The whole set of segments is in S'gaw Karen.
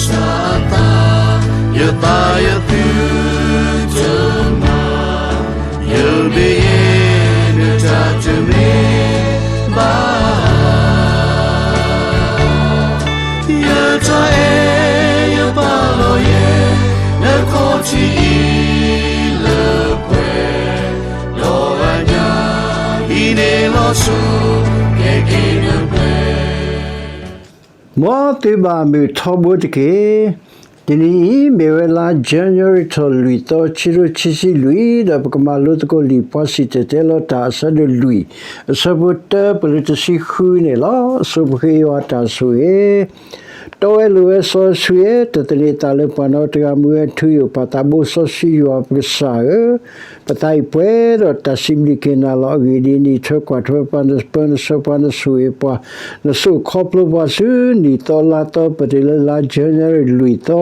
စၢ်အသး, ယသးယသုတမၤ, ယမ့ၢ်ယဲ နတၢ်တမ့ၢ်ဘၣ်. ယတၢ်အဲၣ်ယပာ်လီၤယဲ နခီၣ်ထံးအံၤလၢပှဲၤ, ဒီးအညၣ်အံၤန့ၣ်လီၤဆီ ကဲက့ၤနပှဲၤ. မ်သုဘၣ်မုာ်ထီဘိတက့ၢ်. တနံၤအံၤ မ့ၢ်ဝဲလါ January ထီၣ်လွံၢ်သီ ခံကထိခံဆံလွံၢ်, ဒီးပကမၤလိသကိးလံာ်ပှၤစံၣ်တဲၤတဲလီၤတၢ်အဆၢဒိၣ်လွံၢ်, အဆၢဖိတၢပၢၢ်လၢတဆံဃုန့ၣ်လီၤ. အဆိပဃ့ယွၤတၢ်ဆိၣ်ဂ့ၤ တီဝဲလိၤဝဲစီဆှံ, တသန့ၤသးလၢပှၤနီတဂၤ မူဝဲထူယိာ် ပၢ်သးဘိစီဆှံ ယွၤပကစၢ်ဧၢ, ပသးအံၤပှဲၤဒီးတၢ်စံးဘျုးက့ၤနၤလီၤ. အဂ့ၢ်ဒ်အံၤ, နအံးထွဲကွၢ်ထွဲပှၤ, နပၢနဆှၢပှၤ, နဆိၣ်ဂ့ၤပှၤ, နဆိၣ်ခီဖျိပှၤဆူနံၣ်သီလါသီ ပတုၤလၢလါ January လွံၢ်သီ,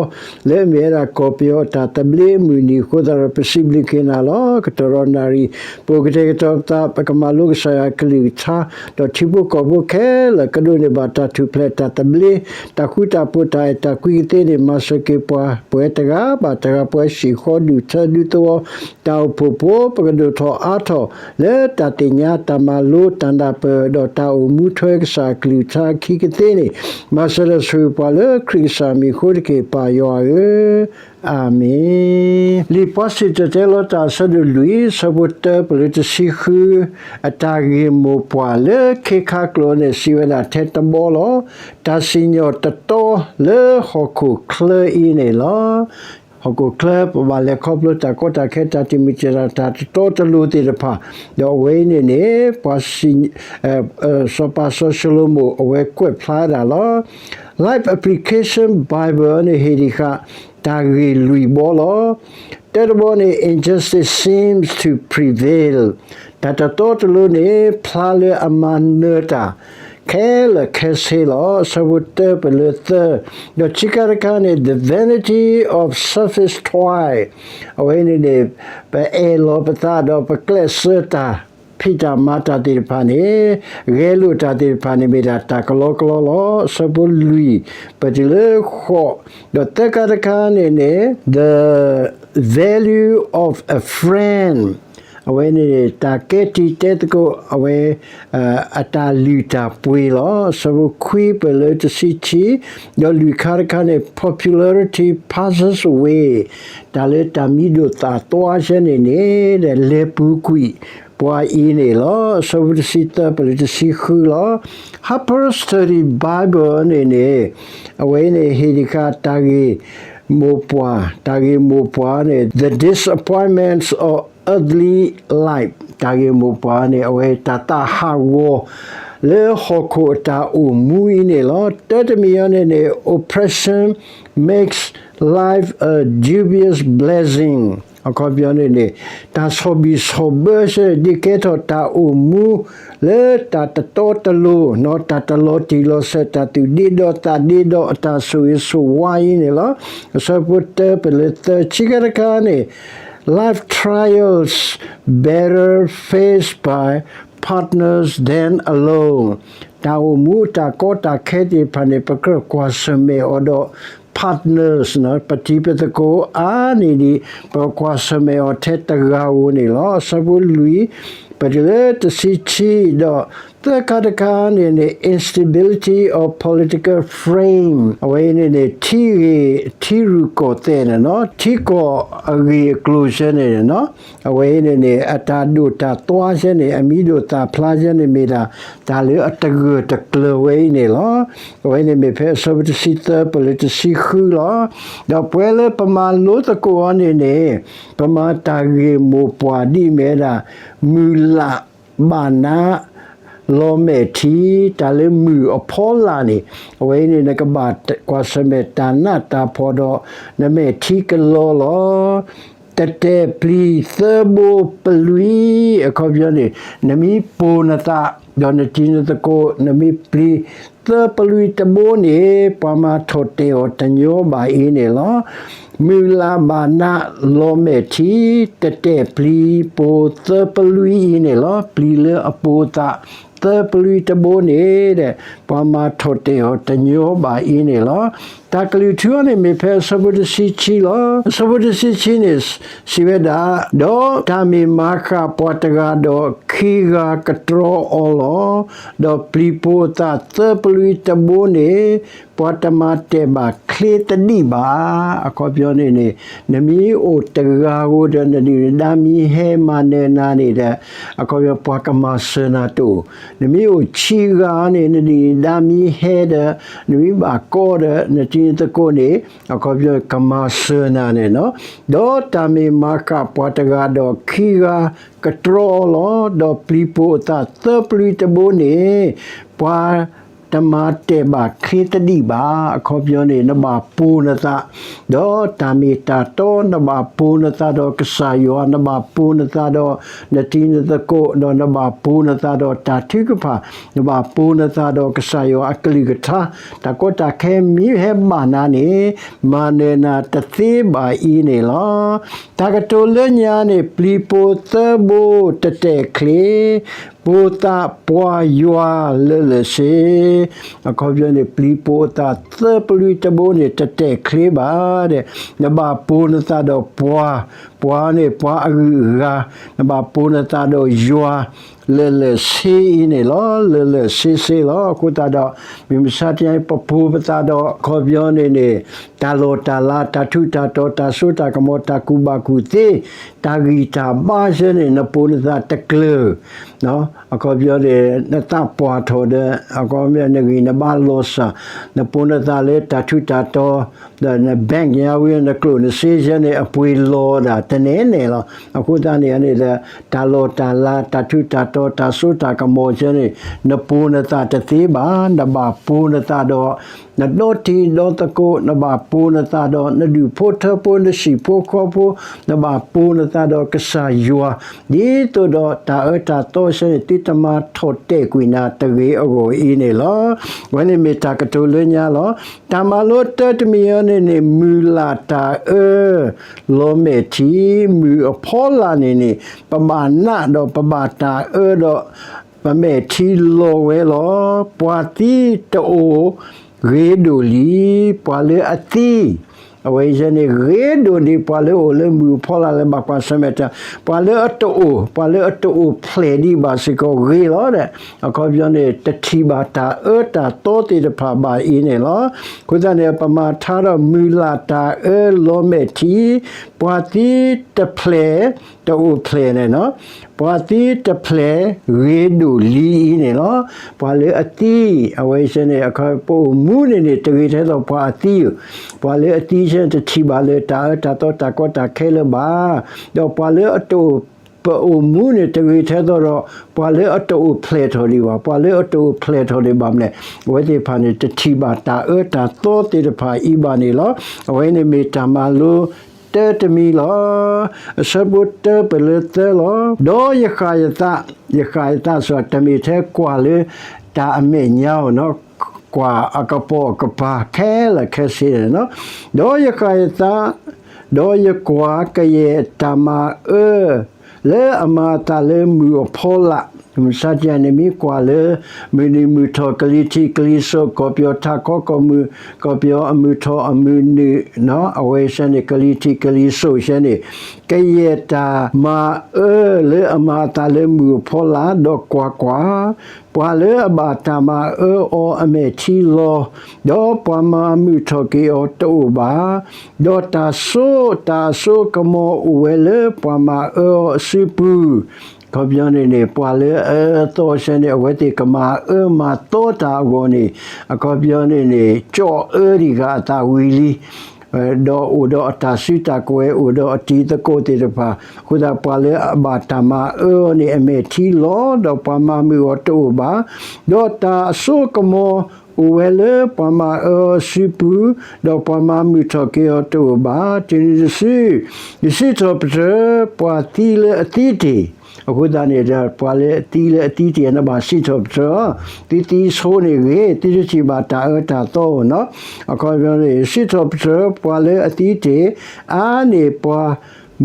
လၢအမ့ၢ်ဝဲဒၣ်ကီၢ်ပယီၤအတၢ်သဘျ့အမုၢ်နံၤအဃိသတးဒီး ပစံးဘျုးက့ၤနၤလီၤ. ကတီၢ်ဒီးနၣ်ရံၣ် ပအိၣ်ကတဲာ်ကတီၤပသး ပကမၤလိကစၢ်ယွၤအကလုၢ်ကထါ, ဒီးထံဖိကီၢ်ဖိခဲလၢာ် ကဒိးန့ၢ်ဘၣ်တၢ်ထူၣ်ဖျဲးတၢ်သဘျ့, တၢ်ဃူတၢ်ဖိး တၢ်အဲၣ်တၢ်ကွံကသ့န့ၣ် မၤစၢၤက့ၤပှၤ ပှၤတဂၤဘၣ်တဂၤ ပှၤဟံၣ်ဃီဒူၣ်ထၢဒူသဝီ တၢ်အိၣ်ဖှိၣ်ဖိ ပကဒိၣ်ထီၣ်အါထီၣ် လၢတၢ်သ့ၣ်ညါ တၢ်မၤလိ တၢ်နၢ်ပၢၢ် ဒီးတၢ်အိၣ်မူထွဲကစၢ်အကလုၢ်ကထါအခံကသ့န့ၣ် မၤစၢၤဒီးဆိၣ်ဂ့ၤပှၤလၢခရံာ်ကစၢ်မံၤအဃိတက့ၢ် ပၢ်ယွၤဧၢ, အၤမ့ၣ်. လံာ်ပှၤစံၣ်တဲၤတဲလီၤတၢ်အဆၢဒိၣ်လွံၢ် အဆၢဖိတၢပၢၢ်လၢတဆံဃု, အတၢ်ဂ့ၢ်မိၢ်ပှၢ်လၢခ့ခါကျိာ်န့ၣ် စံးဝဲဒၣ်ထဲတဘီလီၤ. တၢ်စံၣ်ညီၣ်တတီလၢဟီၣ်ခိၣ်ချၢအံၤန့ၣ်လီၤ. ဟီၣ်ခိၣ်ချၢ ပဘၣ်လဲၤခီဖျိတၢ်ကီတၢ်ခဲ တၢ်တမုာ်တၢ် တၢ်တတီတလိၤသ့ၣ်တဖၣ်, ဒီးအဝဲအံၤန့ၣ်န့ၣ် ပှၤစံး စီၤပၤစီၤၡလိၤမိၣ် အဝဲကွဲးဖျါဝဲဒၣ်လီၤ. Life Application Bible န့ၣ် ဟ့ၣ်ဒံးဃာ် တၢ်ဂ့ၢ်လွံၢ်ဘီလီၤ. တၢတဘီန့ၣ် injustice seems to prevail, တၢ်တတီတလိၤန့ၣ် ဖျါလၢအမၤနၢၤတၢ် ခဲလၢာ်ခဲဆ့လီၤ. အဆၢဖိတၢပၢၢ်လၢသၢ, ဒီးခံခါတခါန့ၣ် the vanity of surface toil, အဝဲန့ၣ်န့ၣ် ပအဲၣ်လီၤပသးဒီးပကျဲးစၢးတၢ်ဖံးတၢ်မၤတၢ်သ့ၣ်တဖၣ်န့ၣ်, ဂဲၤလိာ်တၢ်သ့ၣ်တဖၣ်န့ၣ် မ့ၢ်ဒၣ်တၢ်ကလီကလီလီၤ. အဆၢဖိလွံၢ် ပတုၤလၢဃိး, ဒီးသၢခါတခါန့ၣ်န့ၣ် the value of a friend, အဝဲန့ၣ်န့ၣ် တၢ်ကဲတံၤတဲသကိး အဝဲ အတၢ်လုၢ်တၢ်ပှ့ၤလီၤ. အဆၢဖိခွံပၢၢ်လၢတဆံခံ, ဒီးလွံၢ်ခါတခါန့ၣ် popularity passes away, တၢ်လၢတၢ်မံၤဒိၣ်သၣ်သွါဆဲန့ၣ်န့ၣ် လဲၤပူၤကွံာ်ပှၤအံၤန့ၣ်လီၤ. အဆၢဖိတဆံသၢပၢၢ်လၢတဆံဃုလီၤ. Harper's Study Bible န့ၣ်န့ၣ် အဝဲန့ၣ် ဟ့ၣ်ဒံးဃာ်တၢ်ဂ့ၢ်မိၢ်ပှၢ်, တၢ်ဂ့ၢ်မိၢ်ပှၢ်န့ၣ် the disappointments of earthly life, တၢ်ဂ့ၢ်မိၢ်ပှၢ်န့ၣ် အဝဲတၢ်သးဟးဂီၤ လၢဟီၣ်ခိၣ်အတၢ်အိၣ်မူအံၤန့ၣ်လီၤ. တၢတမံၤအံၤန့ၣ်န့ၣ် oppression makes life a dubious blessing, အခီပညီန့ၣ်န့ၣ် တၢ်ဆီၣ်ဘံၣ်ဆီၣ်ဘၢဆဲန့ၣ် ဒုးကဲထီၣ်တၢ်အိၣ်မူ လၢတၢ်တတီတလိၤ, တၢ်တလီၤတံၢ်လီၤဆဲး, တၢ်သူၣ်ဒ့ဒီသးဒ့ဒီ အတၢ်ဆိၣ်ဂ့ၤဆိၣ်ဝါအံၤန့ၣ်လီၤ. အဆၢဖိတၢပၢၢ်လၢသၢ ခံခါတခါန့ၣ် life trials better faced by partners than alone, တၢ်အိၣ်မူတၢ်ကီတၢ်ခဲသ့ၣ်တဖၣ်န့ၣ် ပကြၢးကွၢ်ဆၢၣ်မဲာ်အီၤဒီး partners, ပတံၤပသကိးအါန့ၢ်ဒံး ပကွၢ်ဆၢၣ်မဲာ်အီၤထဲတဂၤဧိၤန့ၣ်လီၤ. အဆၢဖိလွံၢ် ပတုၤလၢတဆံခံ, ဒီးသၢခါတခါန့ၣ်န့ၣ် instability of political frame, အဝဲအံၤန့ၣ်န့ၣ် ထံဂ့ၢ်ထံရူၢ်ကီၢ်သဲးန့ၣ်လီၤ, ထံကီၢ်အဂ့ၢ်အကျိၤဆဲန့ၣ်န့ၣ်လီၤ. အဝဲအံၤန့ၣ်န့ၣ် အတၢ်ဒိၣ်တၢ်သွါဆဲန့ၣ် အမံၤဒိၣ်သၣ်ဖျါဆဲန့ၣ် မ့ၢ်ဒၣ် တၢ်လၢအတဂၢၢ်တကျၢၤဝဲအံၤန့ၣ်လီၤ. အဝဲန့ၣ်မ့ၢ်ဖဲအဆၢဖိတဆံသၢပၢၢ်လၢတဆံဃုလီၤ. ဒီးပဝဲလၢပမၤလိသကိးအီၤန့ၣ်န့ၣ် ပမၤတၢ်ဂ့ၢ်မိၢ်ပှၢ်ဒ်အမ့ၢ်ဝဲဒၣ် မုၢ်လၢ်ဘၣ်နး လီၤမဲာ်ထံ, တၢ်လၢမုၢ်အဖီလာ်န့ၣ် အဝဲအံၤန့ၣ် နကဘၣ်ကွၢ်ဆၢၣ်မဲာ်တၢ်နးတၢ်ဖှီၣ်ဒီး နမဲာ်ထံကလီလီၤ. တတဲာ်ပျံၤသၢဘိပလွံၢ် အခီပညီန့ၣ် နမ့ၢ်ပိာ်နသး ဒီးနတံၤနသကိး နမ့ၢ်ပျံၤသၢပလွံၢ်တဘိန့ၣ် ပှၤမၤထီၣ်တဲာ်အီၤတညီဘၣ်အံၤန့ၣ်လီၤ. မုၢ်လၢ်ဘၣ်နး လီၤမဲာ်ထံ, တတဲာ်ပျံၤပိာ်သၢပလွံၢ်အံၤန့ၣ်လီၤ. ပျံၤလၢအပိာ်အသး သၢပလွံတဘိန့ၣ်ဒီး ပှၤမၤထီၣ်တဲာ်အီၤတညီဘၣ်အံၤန့ၣ်လီၤ. တၢ်ကလုၢ်ထူအံၤန့ၣ်မ့ၢ်ဖဲအဆၢဖိတဆံခံလီၤ. အဆၢဖိတဆံခံန့ၣ် စံးဝဲဒၣ်, ဒီးတၢ်မ့ၢ်မၤဃာ်ပှၤတဂၤဒီး ခံဂၤကတြီအီၤလီၤ. ဒီးပျံၤပိာ်အသးသၢပလွံတဘိန့ၣ် ပှၤတမၤတဲာ်ဘၣ်ချ့သဒံးဘၣ်. အခီပညီန့ၣ်န့ၣ် နမ့ၢ်အိၣ်တဂၤဧိၤဒီး နဒုၣ်နဒါမ့ၢ်ဟဲမၤနၢၤနၤန့ၣ်ဒီး အခီပညီပှၤကမၤစၢၤနၤတအိၣ်, နမ့ၢ်အိၣ်ဆံဂၤန့ၣ် နဒုၣ်နဒါမ့ၢ်ဟဲဒီး နမ့ၢ်ဘၣ်ကီဒီး နတံၤနသကိးန့ၣ် အခီပညီကမၤစၢၤနၤန့ၣ်လီၤ. ဒီးတၢ်မ့ၢ်မၤဃာ်ပှၤတဂၤဒီး ခံဂၤကတြီအီၤလီၤ. ဒီးပျံၤပိာ်အသးသၢပလွံတဘိန့ၣ် ပှၤတမၤတဲာ်ဘၣ်ချ့သဒံးဘၣ်. အခီပညီန့ၣ် နဘၣ်ပိာ်နသးဒီးတၢ်မ့ၢ်တၢ်တီ, နဘၣ်ပိာ်နသးဒီးကစၢ်ယွၤ, နဘၣ်ပိာ်နသးဒီးနတံၤနသကိး, ဒီးနဘၣ်ပိာ်နသးဒီးတၢ်ထုကဖၣ်, နဘၣ်ပိာ်နသးဒီးကစၢ်ယွၤအကလုၢ်ကထါ, တၢ်ကီတၢ်ခဲမ့ၢ်ဟဲဘၣ်နၤန့ၣ် မၤနၢၤနၤတသ့ဘၣ်အံၤန့ၣ်လီၤ. တၢ်ကတိၤလၢညါန့ၣ် ပျံၤပိာ်သၢဘိတတဲာ်ချ့, ပိာ်သးပှၤယွၤလၢာ်လၢာ်ဆ့. အခီပညီန့ၣ် ပျံၤပိာ်အသးသၢပလွံတဘိန့ၣ် တတဲာ်ချ့ဘၣ်ဒီး နဘၣ်ပိာ်နသးဒီးပှၤ, ပှၤန့ၣ်ပှၤအဂုၤအဂၤ, နဘၣ်ပိာ်နသးဒီးယွၤ လၢာ်လၢာ်ဆ့အံၤန့ၣ်လီၤ. လၢာ်လၢာ်ဆ့ဆ့လီၤ. အဃိသတးဒီး မုၢ်မဆါတနံၤအံၤ ပပိာ်ပသးဒီး အခီပညီန့ၣ်န့ၣ် တၢ်လီၢ်တၢ်လၤ တၢ်ထူးတၢ်တီၤ တၢ်စိတၢ်ကမီၤ တၢ်ကူၣ်ဘၣ်ကူၣ်သ့ တၢ်ဂံၢ်တၢ်ဘါယဲန့ၣ် နပိာ်နသးတကျၢၤ အခီပညီန့ၣ် နသးပှၢ်ထီၣ်ဒီး အခီပညီနဂံၢ်နဘါလီၤစၢ်, နပိာ်နသးလၢတၢ်ထူးတၢ်တီၤ ဒီးန bank ညါဝံၤ နကျိၣ်နစ့ယဲန့ၣ် အပှ့ၤလီၤဒၣ်တနဲၤနဲၤလီၤ. အဃိသတးန့ၣ်န့ၣ်ဒီး တၢ်လီၢ်တၢ်လၤ တၢ်ထူးတၢ်တီၤ တၢ်စိတၢ်ကမီၤယဲန့ၣ် နပိာ်နသးတသ့ဘၣ်. နဘၣ်ပိာ်နသးဒီး နဒီတံၤဒီသကိး, နဘၣ်ပိာ်နသးဒီး နဒူၣ်ဖိထၢဖိ နဆံၣ်ဖိဃီဖိ, နဘၣ်ပိာ်နသးဒီးကစၢ်ယွၤ, ဒ်သိးဒီးတၢ်အၢတၢ်သီယဲန့ၣ် သုတမၤထီၣ်တဲာ်ကွံာ်နၤတဂ့ၤအဂီၢ်အံၤန့ၣ်လီၤ. အဝဲန့ၣ်မ့ၢ်တၢ်ကတိၤလၢညါလီၤ. တၢ်မၤလိတၢတမံၤအံၤန့ၣ်န့ၣ် မုၢ်လၢ်တၢ်အၢ လီၤမဲာ်ထံ, မုၢ်အဖီလာ်န့ၣ်န့ၣ် ပဘၣ်နးဒီးပဘၣ်တၢ်အၢဒီး ပမဲာ်ထံလီၤဝဲလီၤ. ပှၤသံတအိၣ်ဂ့ၤဒိၣ်လံ, ပှၤလၢအသံ အဝဲယဲန့ၣ် ဂ့ၤဒိၣ်ဒံး ပှၤလၢအိၣ်လၢမုၢ်အဖီလာ်လၢဘၣ်ကွၢ်ဆၢၣ်မဲာ်တၢ်, ပှၤလၢအတအိၣ်, ပှၤလၢအတအိၣ်ဖျဲၣ်ဒံးဘၣ်စ့ၢ်ကီးဂ့ၤလီၤဒီး အခီပညီန့ၣ် တထံၣ်ဘၣ်တၢ်အၢတၢ်သီသ့ၣ်တဖၣ်ဘၣ်အံၤန့ၣ်လီၤ. အဃိသတးန့ၣ် ပမၤထါဒီးမုၢ်လၢ်တၢ်အၢလီၤမဲာ်ထံ, ပှၤသံတဖျဲၣ် တအိၣ်ဖျဲၣ်န့ၣ်လီၤ. ပှၤသံတဖျဲၣ်ဂ့ၤဒိၣ်လံအံၤန့ၣ်လီၤ. ပှၤလၢအသံ, အဝဲယဲန့ၣ် အခီပအိၣ်မူန့ၣ်န့ၣ် တဂ့ၤထဲသိးပှၤအသံဧိၤ, ပှၤလၢအသံယဲန့ၣ် တထံၣ်ဘၣ်လၢတၢ်အၢတၢ်သီတၢ်ကီတၢ်ခဲလၢၤဘၣ်, ဒီးပှၤလၢအတအိၣ် ပအိၣ်မူန့ၣ် တဂ့ၤထဲသိးဒီး ပှၤလၢအတအိၣ်ဖျဲၣ်ထီၣ်ဒံးဘၣ်, ပှၤလၢအတအိၣ်ဖျဲၣ်ထီၣ်ဒံးဘၣ်မနုၤလဲၣ်, အဝဲသ့ၣ်တဖၣ်န့ၣ် တထံၣ်ဘၣ်တၢ်အၢတၢ်သီသ့ၣ်တဖၣ်အံၤဘၣ်န့ၣ်လီၤ. အဝဲန့ၣ်မ့ၢ်တၢ်မၤလိတၢတမံၤလီၤ. အဆၢဖိတၢပၢၢ်လၢသၢလီၤ. ဒီးယဃၣ်ယသး, ယဃၣ်ယသးစ့ၢ် တမ့ၢ်ထဲကွၢ်လၢတၢ်အမဲာ်ညါဧိၤ, ကွၢ်အကပိာ်ကပၤခဲလၢာ်ခဲဆ့န့ၣ်လီၤ. ဒီးယဃၣ်ယသး, ဒီးယကွၢ်ကယဲၢ်တၢ်မၤအၢ လၢအမၤအသးလၢမုၢ်အဖီလာ်, မုၢ်မဆါတနံၤန့ၣ် မ့ၢ်ကွၢ်လၢ မုၢ်နံၤမုၢ်ထီၣ် ကလံၤထံးကလံၤစိး ကီၢ်ပယီၤထးခီကီၢ်မုၢ် ကီၢ်ပယီၤအမုၢ်ထီၣ်အမုၢ်နုာ်, အဝဲယဲန့ၣ် ကလံၤထံးကလံၤစိးယဲန့ၣ် ကယဲၢ်တၢ်မၤအၢလၢအမၤအသးလၢမုၢ်အဖီလာ်, ဒီးကွၢ်ကွၢ်, ပှၤလၢအဘၣ်တၢ်မၤအၢအီၤအမဲာ်ထံလီၤ, ဒီးပှၤမၤမုာ်ထီၣ်က့ၤအီၤတအိၣ်ဘၣ်. ဒီးတၢ်စိတၢ်အစိကမီၤအိၣ်ဝဲလၢပှၤမၤအၢအီၤအစုပူၤ, အခီပညီန့ၣ်န့ၣ် ပှၤလၢအအၢအသီယဲန့ၣ် အဝဲသ့ၣ်ကမၤအၢမၤသီတၢ်အဂီၢ်န့ၣ် အခီပညီန့ၣ်န့ၣ် ကၠီၣ်အၢဒံးဃာ်အသးဝံၤလံ ဒီးအိၣ်ဒီးအတၢ်စုတၢ်ကဝဲၤ အိၣ်ဒီးအတံၤသကိးသ့ၣ်တဖၣ်, အဃိသတးပှၤလၢအဘၣ်တၢ်မၤအၢအီၤန့ၣ် အမဲာ်ထံလီၤ, ဒီးပှၤမၤမုာ်အီၤတအိၣ်ဘၣ်. ဒီးတၢ်အစိကမီၤအိၣ်ဝဲလၢပှၤမၤအၢအီၤစုပူၤ, ဒီးပှၤမၤမုာ်ထီၣ်က့ၤအီၤတအိၣ်ဘၣ်. တုၤနုၤတစု, ယစံးထီၣ်ပတြၢၤပှၤသံလၢအသံတ့ၢ်, အဃိသတးန့ၣ်ဒီး ပှၤလၢအသံလၢအသံတ့ၢ် နဘၣ်စံးထီၣ်ပတြၢၤ, သုသံဆိန့ၣ်ဂ့ၤ, သုတထံၣ်ဘၣ်တၢ်အၢတၢ်သီဧိၤနီၤ, အခီပညီန့ၣ် စံးထီၣ်ပတြၢၤပှၤလၢအသံတ့ၢ်, အါန့ၢ်ပှၤ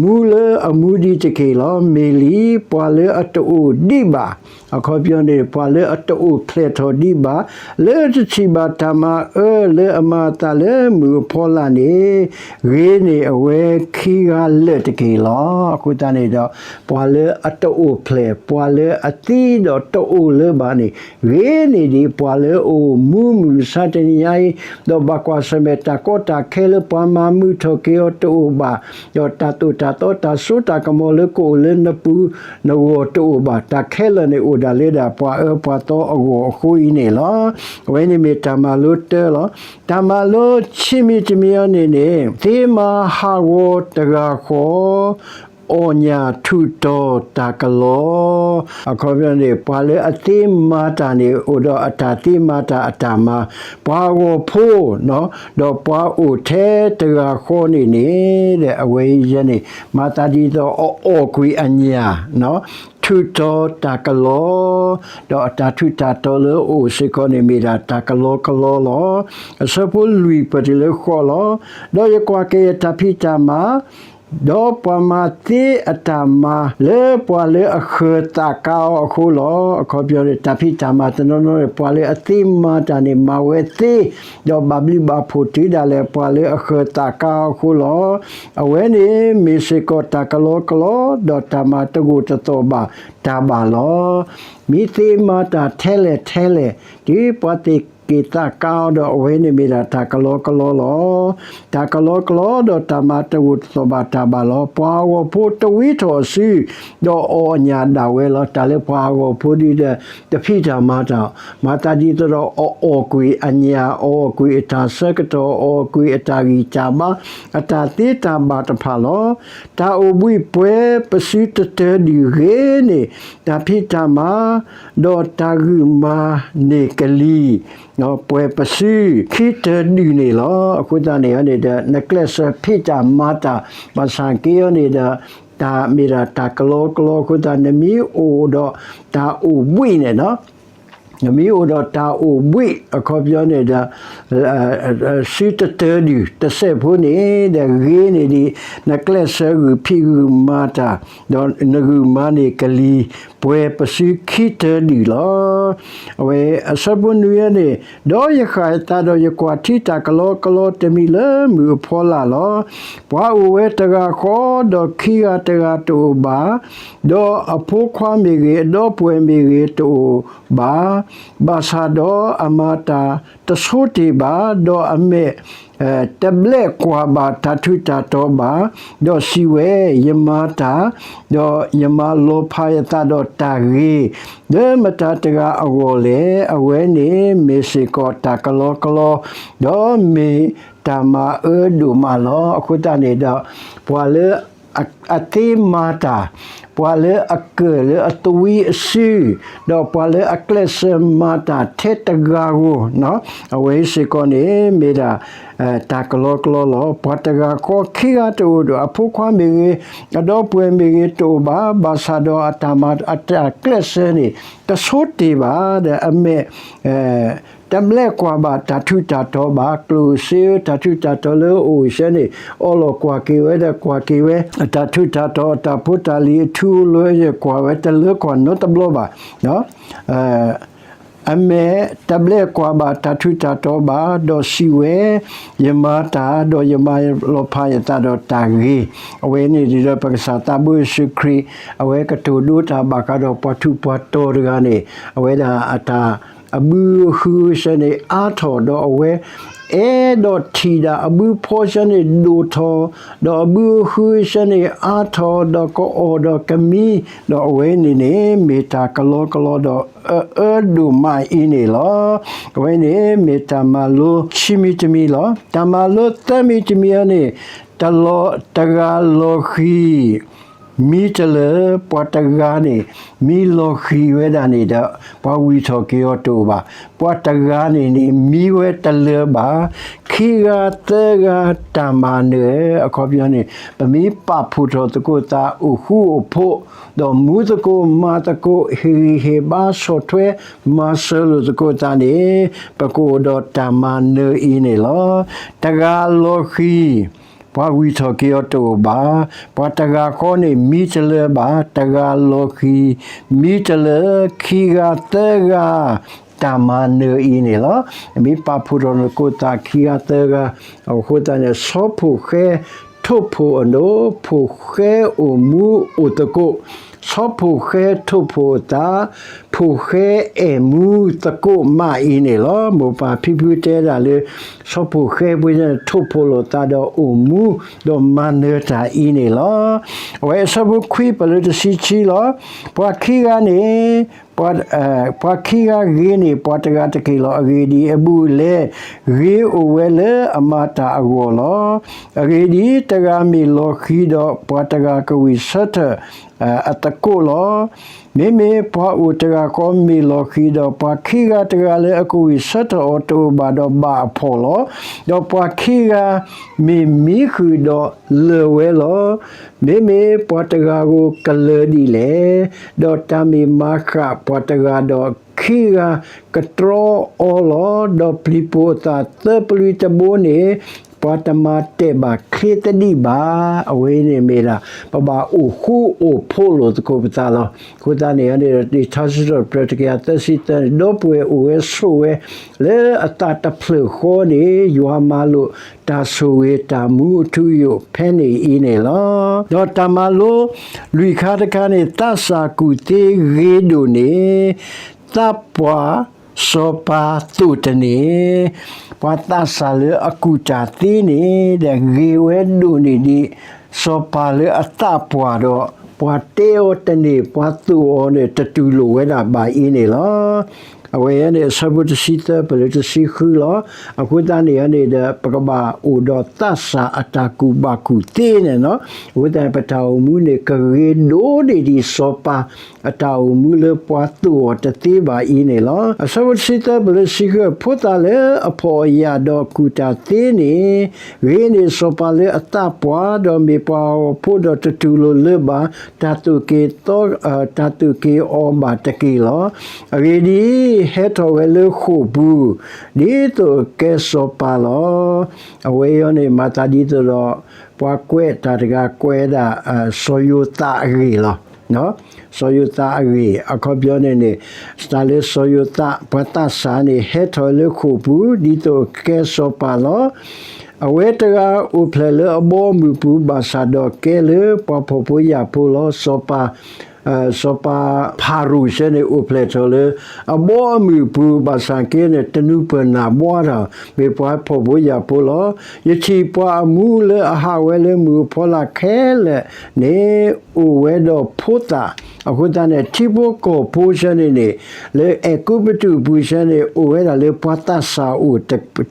မူလၢအမူဒံးတက့ၢ်လီၤ. မ့ၢ်လံ ပှၤလၢအတအိၣ်ဒံးဘၣ် အခီပညီန့ၣ် ပှၤလၢအတအိၣ်ဖျဲၣ်ထီၣ်ဒံးဘၣ်, လၢတထံၣ်ဘၣ်တၢ်မၤအၢလၢအမၤအသးလၢမုၢ်အဖီလာ်န့ၣ်, ဂ့ၤန့ၢ်အဝဲခံဂၤလၢာ်တက့ၢ်လီၤ. အဃိသတးန့ၣ်ဒီး ပှၤလၢအတအိၣ်ဖျဲၣ်, ပှၤလၢအသံဒီးတအိၣ်လၢၤဘၣ်န့ၣ်, ဂ့ၤန့ၢ်ဒံးပှၤလၢအအိၣ်မူမုၢ်မဆါတနံၤညါအံၤ, ဒီးဘၣ်ကွၢ်ဆၢၣ်မဲာ်တၢ်ကီတၢ်ခဲလၢပှၤမၤမုာ်ထီၣ်က့ၤအီၤတအိၣ်ဘၣ်, ဒီးတၢ်သိၣ်တၢ်သီတၢ်စိတၢ်ကမီၤလၢကအိၣ်လၢနပူၤနဂီၢ်တအိၣ်ဘၣ်, တၢ်ခဲလၢာ်န့ၣ်အိၣ်ဒၣ်လၢဒၣ်ပှၤအၢပှၤသီအဂီၢ်အဃိအံၤန့ၣ်လီၤ. အဝဲန့ၣ်မ့ၢ်တၢ်မၤလိတၢလီၤ. တၢ်မၤလိဆံးမံၤတမံၤအံၤန့ၣ်န့ၣ်, သ့မၤဟးဂီၤတဂၤဃီ အီၣ်ညၣ်ထူးတီၤတၢ်ကလီ, အခီပညီန့ၣ် ပှၤလၢအသ့မၤတၢ်န့ၣ် အိၣ်ဒီးအတၢ်သ့မၤတၢ်အတၢ်မၤ, ပှၤအဂီၢ်ဖိ ဒီးပှၤအိၣ်ထဲတဂၤဃီန့ၣ်န့ၣ် ဒီးအဝဲအံၤန့ၣ် မၤသးဒ်သိးအအီၣ်ကွံာ်အညၣ် ထူးတီၤတၢ်ကလီ, ဒီးအတၢ်ထူးတၢ်တီၤလၢအအိၣ်စ့ၢ်ကီးန့ၣ်မ့ၢ်ဒၣ်တၢ်ကလီကလီလီၤ. အဆၢဖိလွံၢ်ပၢၢ်တုၤလၢဃိးလီၤ. ဒီးယကွၢ်က့ၤအတၢ်ဖံးတၢ်မၤ ဒီးပှၤမၤသ့အတၢ်မၤလၢပှၤလၢအဃၢၤသးကါအီၤအဃိလီၤ. အခီပညီန့ၣ် တၢ်ဖံးတၢ်မၤတနီၤနီၤန့ၣ် ပှၤလၢအသ့မၤတၢ်န့ၣ် မၤဝဲသ့, ဒီးဘၣ်ဘျုးဘၣ်ဖှိၣ်တုၤဒၣ်လဲာ်ပှၤလၢအဃၢၤသးကါအီၤအဃိလီၤ. အဝဲန့ၣ်မ့ၢ်စ့ၢ်ကီးတၢ်ကလီကလီ, ဒီးတၢ်မၤတဂိာ်တသီၣ်ဘၣ်တၢ်ဘၣ်လီၤ. မ့ၢ်သ့မၤတၢ်ထဲလဲၣ်ထဲလဲၣ်, တုၤပှၤသ့ၣ်က့ၤသးကါအီၤဒီး အဝဲန့ၣ်မ့ၢ်ဒၣ်တၢ်ကလီကလီလီၤ. တၢ်ကလီကလီဒီးတၢ်မၤတဂိာ်တသီၣ်ဘၣ်တၢ်ဘၣ်လီၤ. ပှၤအဂီၢ်ဖိတဝံထီၣ်အစု, ဒီးအီၣ်အညၣ်ဒၣ်ဝဲလီၤ. တၢ်လၢပှၤအဂီၢ်ဖိဒ်ဒီး တဖံးတၢ်မၤတၢ်, မၤသးဒ်သိးဒီးအအီၣ်ကွံာ်အညၣ်, အအီၣ်ကွံာ်အတၢ်ဆၢကတီၢ်, အအီၣ်ကွံာ်အတၢ်ဂံၢ်တၢ်ဘါ, အတၢ်သ့တၢ်ဘၣ်တဖၣ်လီၤ. တၢ်အိၣ်ဘှံးပှဲၤပစုတတၢၤဒုၣ်ဂ့ၤန့ၣ်, တၢ်ဖံးတၢ်မၤ, ဒီးတၢ်ဂုာ်မၤန့ၢ်ကလံၤ, ပှဲၤပစုခံတၢၤဒုၣ်န့ၣ်လီၤ. အဃိသတးန့ၣ်န့ၣ်ဒီး နကျဲးစၢးဖံးတၢ်မၤတၢ်, ဘၣ်ဆၣ်က့အီၤန့ၣ်ဒီး တၢ်မ့ၢ်ဒၣ်တၢ်ကလီကလီအဃိသတး နမ့ၢ်အိၣ်ဒီးတၢ်အိၣ်ဘှံးန့ၣ် နမ့ၢ်အိၣ်ဒီးတၢ်အိၣ်ဘှံး အခီပညီန့ၣ်ဒီး စုတတၢၤဒုၣ်တစဲးဖိန့ၣ်ဒီး ဂ့ၤန့ၢ်ဒံး နကျဲးစၢးဂုာ်ဖံးဂုာ်မၤတၢ်, ဒီးနဂုာ်မၤန့ၢ်ကလံၤ ပှဲၤပစုခံတၢၤဒုၣ်လီၤ. အဝဲအဆၢဖိနွံန့ၣ်, ဒီးယဃၣ်ယသးဒီးယကွၢ်ထံတၢ်ကလီကလီတမံၤလၢမုၢ်အဖီလာ်လီၤ. ပှၤအိၣ်ဝဲတဂၤဃီ ဒီးခံဂၤတဂၤတအိၣ်ဘၣ်, ဒီးအဖိခွါမ့ၢ်ဂ့ၤ အဒီပုၢ်ဝဲၢ်မ့ၢ်ဂ့ၤတအိၣ်ဘၣ်, ဘၣ်ဆၣ်ဒီးအမၤတၢ်တဆိတ့ၢ်ဘၣ်, ဒီးအမဲာ် တဘျဲးကွၢ်ဘၣ်တၢ်ထူးတၢ်တီၤဘၣ်, ဒီးစံးဝဲ, ယမၤတၢ်, ဒီးယမၤလီၤဖးယသးဒီးတၢ်ဂ့ၤ, လၢမတၤတဂၤအဂီၢ်လဲၣ်. အဝဲန့ၣ်မ့ၢ်စ့ၢ်ကီးတၢ်ကလီကလီ, ဒီးမ့ၢ်တၢ်မၤအၢဒိၣ်မးလီၤ. အဃိသတးန့ၣ်ဒီး ပှၤလၢ အသ့မၤတၢ်, ပှၤလၢအကၢၣ်လၢအသဝံအစု, ဒီးပှၤလၢအကျဲးစၢးမၤတၢ်ထဲတဂၤဧိၤ, အဝဲစ့ၢ်ကီးန့ၣ် မ့ၢ်ဒၣ် တၢ်ကလီကလီလီၤ. ပှၤတဂၤဃီ ခံဂၤတအိၣ်ဒီး အဖိခွါမ့ၢ်ဂ့ၤ, အဒီပုၢ်ဝဲၢ်မ့ၢ်ဂ့ၤတအိၣ်ဘၣ်, ဘၣ်ဆၣ်ဒီးအတၢ်မၤ အတၢ်ကျဲးစၢးန့ၣ် တဆိတ့ၢ်ဘၣ်ဒီး အမဲာ် တဘျဲးကွၢ်ဘၣ်တၢ်ထူးတၢ်တီၤဘၣ်. ကျိၣ်စ့ဧၢ တၢ်ထူးတၢ်တီၤလၢအအိၣ်စ့ၢ်န့ၣ် အီလီၤကွၢ်က့ၤဝဲဒီးကွၢ်က့ၤဝဲ, အတၢ်ထူးတၢ်တီၤ အတၢ်ဖိတၢ်လံၤအထူအလွဲၢ် ကွၢ်ဝဲတလၢကွၢ်နီတဘျီဘၣ်. အမဲာ်တဘျဲးကွၢ်ဘၣ်တၢ်ထူးတၢ်တီၤဘၣ်, ဒီးစံးဝဲ, ယမၤတၢ်, ဒီးယမၤလီၤဖးယသးဒီးတၢ်ဂ့ၤ. အဝဲန့ၣ်ဒီး ပကစၢ်သးဘိယ့ၣ်ၡူးခရံာ် အဝဲကတိၤဒိတၢ်ဘၣ်ဃးဒီးပှၤထူးပှၤတီၤတဂၤန့ၣ်, အဝဲဒၣ်အတၢ် အဘုအဟုစ့ၢ်န့ၣ်အါထီၣ်, ဒီးအဝဲ အဲၣ်ဒိးထံၣ်ဒၣ်အဘုဖီစ့ၢ်န့ၣ်ဒိၣ်ထီၣ်, ဒီးအဘုအဟုစ့ၢ်န့ၣ်အါထီၣ်, ဒီးကအီၣ်ဒီးကမံ, ဒီးအဝဲန့ၣ်န့ၣ် မ့ၢ်တၢ်ကလီကလီဒီးအအၢဒိၣ်မးအံၤန့ၣ်လီၤ. အဝဲန့ၣ်မ့ၢ်တၢ်မၤလိခံမံၤတမံၤလီၤ. တၢ်မၤလိသၢမံၤတမံၤအံၤန့ၣ်, တၢ်လီၤ တဂၤလီၤဃံၤ မံတလၢာ်, ပှၤတဂၤန့ၣ် မံလီၤဃံၤဝဲဒၣ်န့ၣ်ဒီး ပှၤဝံၤထီၣ်က့ၤအီၤတအိၣ်ဘၣ်. ပှၤတဂၤန့ၣ်န့ၣ် မံဝဲတလၢာ်ဘၣ်, ခံဂၤသၢဂၤတၢ်မၤနၢၤ, အခီပညီန့ၣ် ပမ့ၢ်ပာ်ဖှိၣ်ထီၣ်သကိးသးအိၣ်ဃူအိၣ်ဖိး, ဒီးမူသကိးမၤသကိး ဟ့ၣ်ဂံၢ်ဟ့ၣ်ဘါဆီၣ်ထွဲမၤစၢၤလိာ်သကိးသးန့ၣ် ပကအိၣ်ဒီးတၢ်မၤနၢၤအံၤန့ၣ်လီၤ. တဂၤလီၤဃံၤ ပှၤဝံၣ်ထီၣ်က့ၤအီၤတအိၣ်ဘၣ်. ပှၤတဂၤဃီန့ၣ်မံတလၢဘၣ်, တဂၤလီၤဃံၤမံတလၢ, ခံဂၤသၢဂၤ တၢ်မၤနၢၤအံၤန့ၣ်လီၤ. မ့ၢ်ပာ်ဖှိၣ်ထီၣ်နကိးသးခံဂၤသၢဂၤ, အဃိသတးန့ၣ် ဆီဖိၣ်ဃဲထိၣ်ဖိၣ်အဒိၣ်, ဖိၣ်ဃဲအိၣ်မူအိၣ်သကိး, ဆီဖိၣ်ဃဲထိၣ်ဖိၣ်အသး, ဖိၣ်ဃဲအဲၣ်မူသကိးမးအံၤန့ၣ်လီၤ. မိၢ်ပၢ်ဖံဖုတဲဒၣ်လၢ ဆီဖိၣ်ဃဲဖိန့ၣ် ထိၣ်ဖိၣ်လိာ်သးဒီးအိၣ်မူ, ဒီးမၤနၢၤတၢ်အံၤန့ၣ်လီၤ. အဝဲအဆၢဖိခွံပလၢတဆံခံလီၤ. ပှၤခံဂၤန့ၣ် ပှၤ, ပှၤခံဂၤဂ့ၤန့ၢ်ပှၤတဂၤတက့ၢ်လီၤ. အဂ့ၢ်ဒ်အံၤ, အဘူးအလဲ ဂ့ၤအိၣ်ဝဲလၢအမၤတၢ်အဂီၢ်လီၤ. အဂ့ၢ်ဒ်အံၤ, တဂၤမ့ၢ်လီၤဃံၤဒီး ပှၤတဂၤကဝံၣ်ဆၢထၢၣ် အသကိးလီၤ. မ့မ့ၢ်ပှၤအိၣ်တဂၤဃီမ့ၢ်လီၤဃံၤဒီး ပှၤခံဂၤတဂၤလၢအကဝံၣ်ဆၢထၢၣ်အီၤတအိၣ်ဘၣ်ဒီးဘၣ်အဖှီၣ်လီၤ. ဒီးပှၤခံဂၤမ့ၢ်မံဃုာ်ဒီးလၢၢ်ဝဲလီၤ. မ့မ့ၢ်ပှၤတဂၤဧိၤကလၢၤဒ်လဲၣ်. ဒီးတၢ်မ့ၢ်မၤဃၣ်ပှၤတဂၤဒီး ခံဂၤကတြီအီၤလီၤ. ဒီးပျံၤပိာ်အသးသၢပလွံၢ်တဘိန့ၣ် ပှၤတမၤတဲာ်ဘၣ်ချ့သဒံးဘၣ်. အဝဲန့ၣ်မ့ၢ်ဒၣ် ပဘၣ်အိၣ်ဃူအိၣ်ဖိးလိာ်သကိးပသးလီၤ. အဃိသတးန့ၣ်န့ၣ် လံာ်ထါစံးထီၣ်ပတြၢၤတကယၤသၢဆံသၢန့ၣ် ဒီပုၢ်ဝဲၢ်အိၣ်ဝဲဆိးဝဲ လၢအသးတဖျၢၣ်ဃီန့ၣ် ယွၤမၤလိာ်တၢ်ဆိၣ်ဂ့ၤတၢ်မူအထူအယိာ်ဖဲန့ၣ်အံၤန့ၣ်လီၤ. ဒီးတၢ်မၤလိလွံၢ်ခါတခါန့ၣ် သးစၢ်ကူၣ်သ့ဂ့ၤဒိၣ်န့ၢ် သးပှၢ်စီၤပၤသိၣ်တန့ၢ်, ပှၤသးစၢ်လၢအကူၣ်တၢ်သ့န့ၣ် ဒီးဂ့ၤဝဲဒိၣ်န့ၢ်ဒံး စီၤပၤလၢအသးပှၢ်ဒီး ပှၤတဲအီၤတန့ၢ် ပှၤသိၣ်အီၤန့ၣ် တတူၢ်လိာ်ဝဲဒၣ်ဘၣ်အံၤန့ၣ်လီၤ. အဝဲအံၤန့ၣ် အဆၢဖိတဆံသၢပလၢတဆံဃုလီၤ. အဃိသတးန့ၣ်န့ၣ်ဒီး ပကဘၣ်အိၣ်ဒီးသးစၢ်အတၢ်ကူၣ်ဘၣ်ကူၣ်သ့န့ၣ်လီၤ. အဃိသတးန့ၣ် ပတၢ်အိၣ်မူန့ၣ် ကဂ့ၤဒိၣ်န့ၢ်ဒံးစီၤပၤ အတၢ်အိၣ်မူလၢပှၤသိၣ်အီၤတသ့ဘၣ်အံၤန့ၣ်လီၤ. အဆၢဖိတဆံသၢပလၢတဆံဃု ဖိသၣ်လၢအဖှီၣ်အယာ်ဒီးကူၣ်တၢ်သ့န့ၣ် ဂ့ၤန့ၢ်စီၤပၤလၢအသးပှၢ် ဒီးမ့ၢ်ပှၤဟးဂီၤဖိဒီးတတူၢ်လိာ်လၢၤဘၣ် တၢ်သိၣ်က့ၤ တၢ်သိၣ်က့ၤအီၤဘၣ်တက့ၢ်လီၤ. အဂ့ၢ်ဒ်အံၤ, ဟဲထီၣ်ဝဲလၢဃိာ်ပူၤ ဒ်သိးကဲစီၤပၤလီၤ. အဝဲအံၤန့ၣ် မၤသးဒ်သိးဒီး ပှၤကွဲးတၢ်တဂၤကွဲးဒၣ် စီၤယိၤသးအဂ့ၢ်လီၤ. စီၤယိၤသးအဂ့ၢ် အခီပညီန့ၣ်န့ၣ် တၢ်လၢစီၤယိၤသး ပှၤသးစၢ်န့ၣ် ဟဲထီၣ်လၢဃိာ်ပူၤ ဒ်သိးကဲစီၤပၤလီၤ. အဝဲတဂၤအိၣ်ဖျဲၣ်လၢအဘီအမုၢ်ပူၤ ဘၣ်ဆၣ်ဒီးကဲလၢပှၤဖှီၣ်ဖိယာ်ဖိလီၤ. စီၤပၤ စီၤပၤဖၤရိၤဆၢန့ၣ် အိၣ်ဖျဲၣ်ထီၣ်လၢ အဘီအမုၢ်ပူၤ ဘၣ်ဆၣ်က့န့ၣ် တနူၤပၢၢ်နၢ်ဘှါတၢ် မ့ၢ်ပှၤဖှီၣ်ဖိယာ်ဖိလီၤ. ယထံၣ်ပှၤအမူလၢအဟးဝဲလၢမုၢ်အဖီလာ်ခဲလၢာ်န့ၣ် အိၣ်ဝဲဒီးဖိသၣ်, အဃိသတးန့ၣ် ထံဖိကီၢ်ဖိဆၢန့ၣ်န့ၣ် လၢအဲၤကူပတူးအပူၤဆၢန့ၣ် အိၣ်ဝဲဒၣ်လၢပှၤသးစၢ်အိၣ်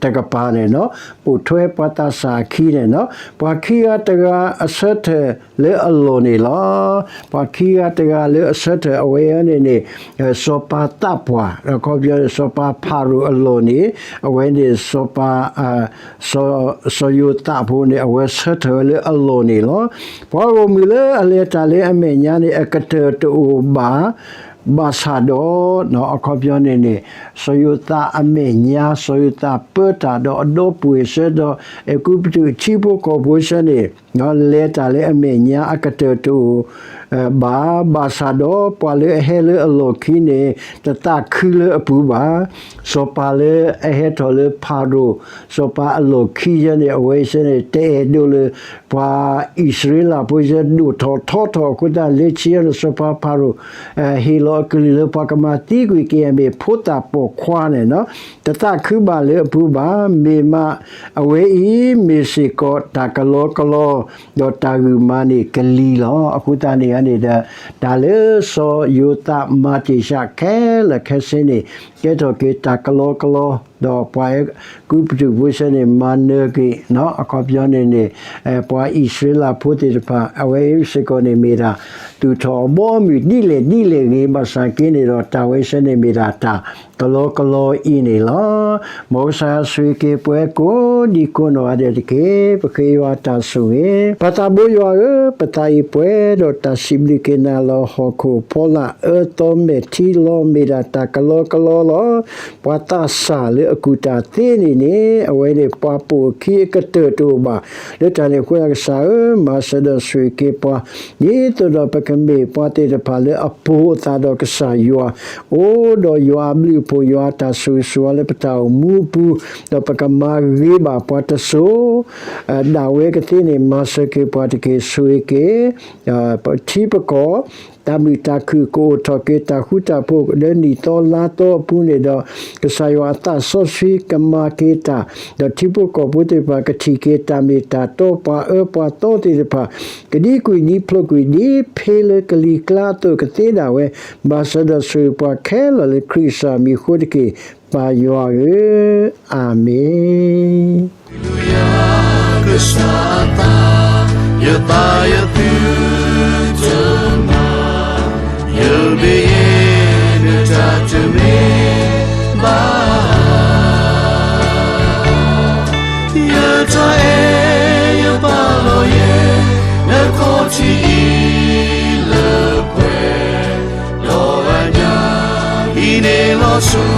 တကပၤန့ၣ်လီၤ. ပိာ်ထွဲပှၤသးစၢ်အခံန့ၣ်လီၤ. ပှၤခံဂၤတဂၤအဆၢထၢၣ်လၢအလီၢ်န့ၣ်လီၤ. ပှၤခံဂၤတဂၤလၢအဆၢထၢၣ်အဝဲအံၤန့ၣ်န့ၣ် စီၤပၤသးပှၢ် အခီပညီန့ၣ် စီၤပၤဖၤရိၤအလီၢ်န့ၣ် အဝဲန့ၣ်စီၤပၤ စီၤယိၤသးဖိန့ၣ် အဝဲဆၢထၢၣ်ဝဲလၢအလီၢ်န့ၣ်လီၤ. ပှၤဂီၢ်မုၢ်လၢအလဲၤတၢ်လၢအမဲာ်ညါန့ၣ် အကတၢၢ်တအိၣ်ဘၣ်, ဘၣ်ဆၣ်ဒီး အခီပညီန့ၣ်န့ၣ် စီၤယိၤသးအမဲာ်ညါ စီၤယိၤသးပၢတၢ်ဒီးအဒီပုၢ်ဝဲၢ်ဆၢဒီး အဲၤကူပတူးထံဖိကီၢ်ဖိဆၢန့ၣ် လဲၤတၢ်လၢအမဲာ်ညါအကတၢၢ်တအိၣ်ဘၣ်, ဘၣ်ဆၣ်ဒီးပှၤလၢအဟဲလၢအလီၢ်ခံန့ၣ် တသးခုလၢအပူၤဘၣ်. စီၤပၤလၢအဟဲထီၣ်လၢဖၤရိၤ စီၤပၤအလီၢ်ခံဆၢန့ၣ် အဝဲဆၢန့ၣ် တအဲၣ်ဒိးလၢ ပှၤအံၣ်စရ့လးဖိဆၢဒိၣ်ထီၣ်ထီထီၣ်အဃိသတး လၢခံန့ၣ် စီၤပၤဖၤရိၤ ဟ့ၣ်လီၤအကလုၢ်လၢပှၤကမၤသံကွံာ်က့ၤအမ့ၢ်ဖိသၣ်ပိာ်ခွါန့ၣ်လီၤ. တသးခုဘၣ်လၢအပူၤဘၣ်, မ့ၢ်မး အဝဲအံၤမ့ၢ်စ့ၢ်ကီးတၢ်ကလီကလီ ဒီးတၢ်ဂုာ်မၤန့ၣ်ကလံၤလီၤ. အဃိသတးန့ၣ်န့ၣ်ဒီး တၢ်လၢစီၤယိၤသးမၤတ့ၢ်စှၤခဲလၢာ်ခဲဆ့န့ၣ် ကဲထီၣ်က့ၤတၢ်ကလီကလီ ဒီးပှၤအဲၤကူပတူးဖိဆၢန့ၣ် မၤနၢၤက့ၤ အခီပညီန့ၣ်န့ၣ် ပှၤအံၣ်စရ့လးဖိသ့ၣ်တဖၣ် အဝဲစ့ၢ်ကီးန့ၣ်မ့ၢ်ဒၣ် သူၣ်ထီၣ်အဘီအမုၢ်ဒ်လဲၣ်ဒ်လဲၣ်ဂ့ၤ ဘၣ်ဆၣ်က့န့ၣ်ဒီး တၢ်ဝဲဆၢန့ၣ်မ့ၢ်ဒၣ်တၢ်ကလီကလီအံၤန့ၣ်လီၤ. မ်ကစၢ်ယွၤဆိၣ်ဂ့ၤက့ၤပှၤကိးဒံကိးနီၢ်ဂၤဒဲးတက့ၢ်. ပဃ့ယွၤတၢ်ဆိၣ်ဂ့ၤ, ပသးဘိယွၤဧၢ, ပသးအံၤပှဲၤဒီးတၢ်စံးဘျုးက့ၤနၤလီၤ. ဟီၣ်ခိၣ်ဖီလာ်အၢသီမဲာ်ထံလီၤ မ့ၢ်ဒၣ်တၢ်ကလီကလီလီၤ. ပှၤသးစၢ်လၢအကူၣ်တၢ်သ့န့ၣ်န့ၣ် အဝဲန့ၣ်ပှၤပိာ်အခံအကတၢၢ်တအိၣ်ဘၣ်. လၢတၢ်န့ၣ်အဃိ ကစၢ်ဧၢ, မၤစၢၤဒီးဆိၣ်ဂ့ၤက့ၤပှၤ, ဒ်သိးဒီးပကမ့ၢ်ပှၤသ့ၣ်တဖၣ်လၢအပိာ်အသးဒီးကစၢ်ယွၤ, အိၣ်ဒီးယွၤအဘျုးအဖှိၣ် ယွၤအတၢ်ဆိၣ်ဂ့ၤဆိၣ်ဝါလၢပတၢ်အိၣ်မူအပူၤ, ဒီးပကမၤဂ့ၤဘၣ်ပှၤတစိၤ ဒၣ်ဝဲကသ့န့ၣ် မၤစၢၤက့ၤပှၤတက့ၢ်. ဆိၣ်ဂ့ၤက့ၤ ပထံပကီၢ်, တၢ်မုာ်တၢ်ခုၣ်ကအိၣ်ထီၣ်က့ၤ တၢ်ဃူတၢ်ဖိးလၢနံၣ်သီလါသီအပူၤန့ၣ်ဒီး, ကစၢ်ယွၤအသးစီဆှံကမၤက့ၤတၢ်, ဒီးထံဖိကီၢ်ဖိသ့ၣ်တဖၣ် ကထံၣ်က့ၤတၢ်မ့ၢ်တၢ်တီ ပှၤအၢပှၤသီသ့ၣ်တဖၣ် ကဒံကွံာ်ဒံဖျိးကွံာ် ဒ်ဖ့လၢကလံၤကျါအသိးကသ့ဒၣ်ဝဲ, မၤစၢၤဒီးဆိၣ်ဂ့ၤပှၤခဲလၢာ်လၢခရံာ်ကစၢ်မံၤအဃိတက့ၢ်, ပၢ်ယွၤဧၢ, အၤမ့ၣ်. ကစၢ်အသး, ယသးယသုတမၤ, ယဘၣ်ယဲ နတၢ်တမ့ၢ်ဘၣ်, ယတၢ်အဲၣ်ယပာ်လီၤယဲ နခီၣ်ထံးအံၤလၢပှဲၤဒီးအညၣ်, ဟံးန့ၢ်လီၤဆိၣ်